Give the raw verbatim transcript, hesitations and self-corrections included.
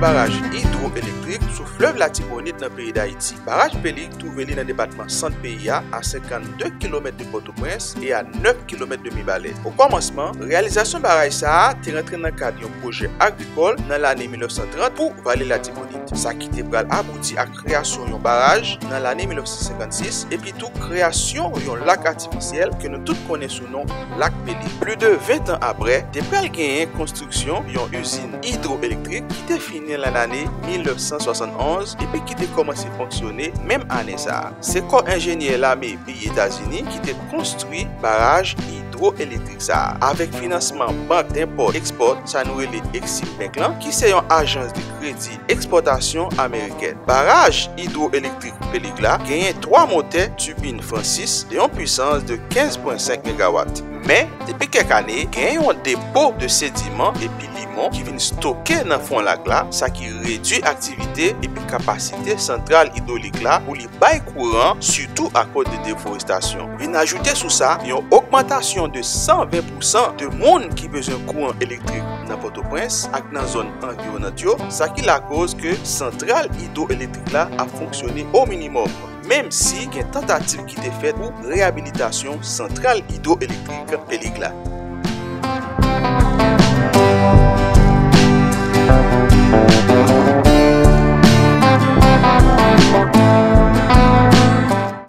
baraj idwoelektrik sou flèv Latibonit nan peyi Dayiti. Baraj Pelig twouve li nan depatman Sant peyi a, a senkannde kilomèt de Pòtoprens e a nèf kilomèt de Mibalè. O kòmansman, reyalizasyon baraj sa a te rantre nan kad yon pwojè agrikòl nan lane mil nèf san trant pou Vale Latibonit. Sa ki te pral abouti ak kreyasyon yon baraj nan lane mil nèf san senkannsis, epi tou kreyasyon yon lak atifisyèl ke nou tout konnen sou non Lak Pelig. Plis de ven tan apre, te pral genyen konstriksyon yon izin idwoelektrik ki te fini nan lane mil nèf san swasannonz epi ki te kòmanse fonksyone menm ane sa a. Se kò enjenyè lame peyi Etazini ki te konstwi baraj idwoelektrik sa a, avèk finansman Bank Depòt Ekspòt, sa nou rele Exim Bank lan, ki se yon ajans de kredi ekspòtasyon amerikèn. Baraj idwoelektrik Pelig la genyen twa motè tibin Francis de yon pwisans de kenz pwen senk megawat. Men, depi kèk ane, genyen yon depo de sediman epi limon ki vin stoke nan fon lak la, sa ki redui aktivite epi kapasite santral idwolik la pou li bay kouran, sitou akoz de deforestasyon. Vin ajoute sou sa, yon ogmantasyon de san ven pousan de moun ki bezwen kouran elektrik nan Pòtoprens ak nan zòn anviwonant yo, sa ki lakoz ke santral idwoelektrik la ap fonksyone o minimòm, menm si gen tantativ ki te fèt pou reyabilitasyon santral idwoelektrik Pelig la.